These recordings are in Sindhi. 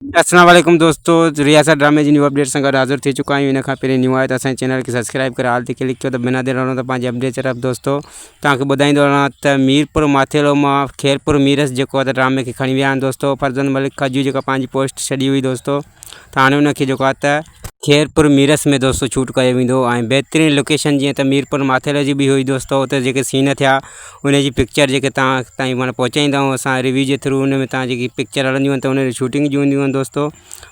اسلام عليڪم دوستو رياست ڊرامي جي نيو اپڊيٽ سان گڏ حاضر ٿي چڪا آهيون ان کان پهرين نيو آهي ته اسان جي چينل کي سبسڪرائب ڪري آل تي ڪلڪ ڪيو ته بنا دير هلون ته پنهنجي اپڊيٽ طرف دوستو توهان کي ٻڌائيندو رهان ته ميرپور ماٿيلو مان خيرپور ميرس جيڪو آهي ته ڊرامي کي کڻي ويا آهن دوستو فرزند ملڪ کجو جيڪا پنهنجي پوسٽ ڇڏي هئي دوستو ته هاڻي ان کي جيڪو آهي ته خيرپور ميرس ۾ دوستو شوٽ ڪيو ويندو ۽ بهترين لوڪيشن جيئن ته ميرپور ماٿيلي جي به هئي دوستو اتي جيڪي سين ٿيا ان جي پڪچر جيڪي تان تائين معنيٰ پهچائيندا آهيون اسان ريويو جي ٿرو ان ۾ تان جيڪي پڪچر هلنديون آهن ته ان جي شوٽنگ جون هونديون آهن دوستو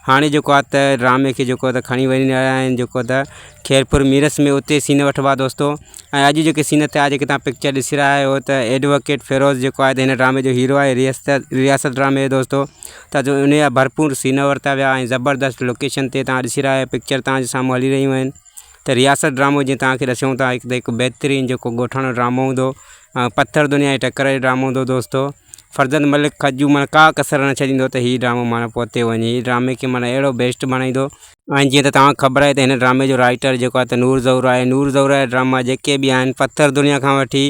هاڻي جيڪو آهي ته ڊرامي کي جيڪو ته کڻي وڃي رهيا آهن جيڪو ته خيرپور ميرس ۾ اتي سين وٺبا دوستو ۽ اڄ جيڪي سين ٿيا جيڪي تان پڪچر ڏسي رهيا آهيو ته ايڊووڪيٽ فيروز جيڪو آهي ته هن ڊرامي جو هيرو آهي رياست رياست ڊرامي جو دوستو ته جو ان جا ڀرپور سين ورتا ويا ۽ زبردست لوڪيشن تي تان ڏسي رهيا آهيو پڪچر تان جي سامهون هلي رهيون آهن ته رياست ڊرامو جيئن تان کي ڏسون ٿا هڪ ته هڪ بهترين جيڪو ڳوٺاڻو ڊرامو هوندو ۽ پٿر دنيا جي ٽڪر جو ڊرامو هوندو دوستو فرزند ملڪ کجو معنيٰ ڪا ڪسر نه ڇڏيندو ته هي ڊرامو معنيٰ پوئتي وڃي هي ڊرامي کي معنيٰ اهڙو بيسٽ بڻائيندو ۽ جيئن ته توهان کي خبر آهي ته هن ڊرامي جو رائيٽر جيڪو آهي ته نور زهور آهي نور زهور جا ڊراما جيڪي به آهن پٿر دنيا کان وٺي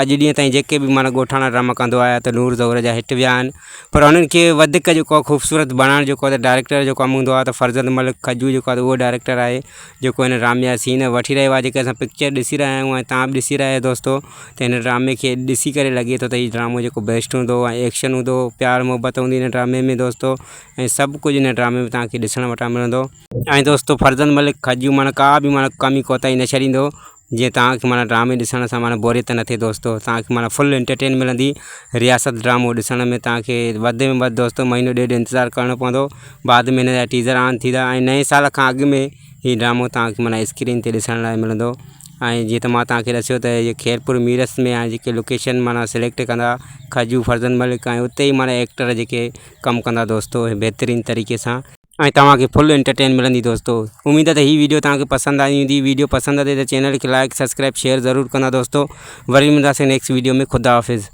اڄ ڏينهن تائين جيڪي به معنيٰ ڳوٺاڻا ڊراما ڪندو آيو آهي ته نور زهور جا هٽ ويا آهن پر انهن کي وڌيڪ جيڪو آهي خوبصورت بڻائڻ جيڪو آهي ته ڊائريڪٽر جو ڪم هوندو آهي ته فرزند ملڪ کجو جيڪو آهي اهو ڊائريڪٽر آهي جيڪو هن ڊرامي جا سين وٺي رهيو آهي جيڪي اسان پڪچر ڏسي رهيا آهيون ۽ توهان به ڏسي رهيا آهيو دوستو ته هن ڊرامي کي ڏسي ڪري لڳي ٿو ته هي ڊرامو جيڪو بيسٽ هوندو ۽ ايڪشن هوندو پيار محبت هوندي هن ڊرامي ۾ دوستو ۽ سڀ ڪجهه هن ڊرامي ۾ توهان کي ڏسڻ وٽان ملندو ۽ دوستو فرزند ملڪ کجيو معنيٰ ڪا به معنيٰ ڪمي ڪوتاهي نه ڇڏيندو جيئن توهان کي معنيٰ ڊرامي ڏسڻ سان معنيٰ بوريت نه ٿئي دوستو توهان کي معنيٰ فل انٽرٽين ملندي رياست ڊرامو ڏسڻ ۾ توهان کي وڌ ۾ وڌ دوستو مهينو ڏيڍ انتظار ڪرڻو پوندو بعد ۾ هن جا ٽيزر آن ٿيندا ۽ نئين سال کان اڳ ۾ هي ڊرامو توهان کي معنيٰ اسڪرين تي ڏسڻ لاء ملندو ۽ جيئن ته مان توهان کي ڏسيو ته هي خيرپور ميرس ۾ آهي جيڪي لوڪيشن معنيٰ سليڪٽ ڪندا کجو فرزند ملڪ ۽ اتي ئي معنيٰ ايڪٽر جيڪي ڪم ڪندا دوستو بهترين طريقي سان ۽ توهان کي فل انٽرٽين ملندي دوستو اميد ته هي ويڊيو توهان کي پسند آئي هوندي ويڊيو پسند اچي ته چينل کي لائڪ سبسڪرائب شيئر ضرور ڪندا دوستو وري ملنداسين نيڪسٽ ويڊيو ۾ خدا حافظ.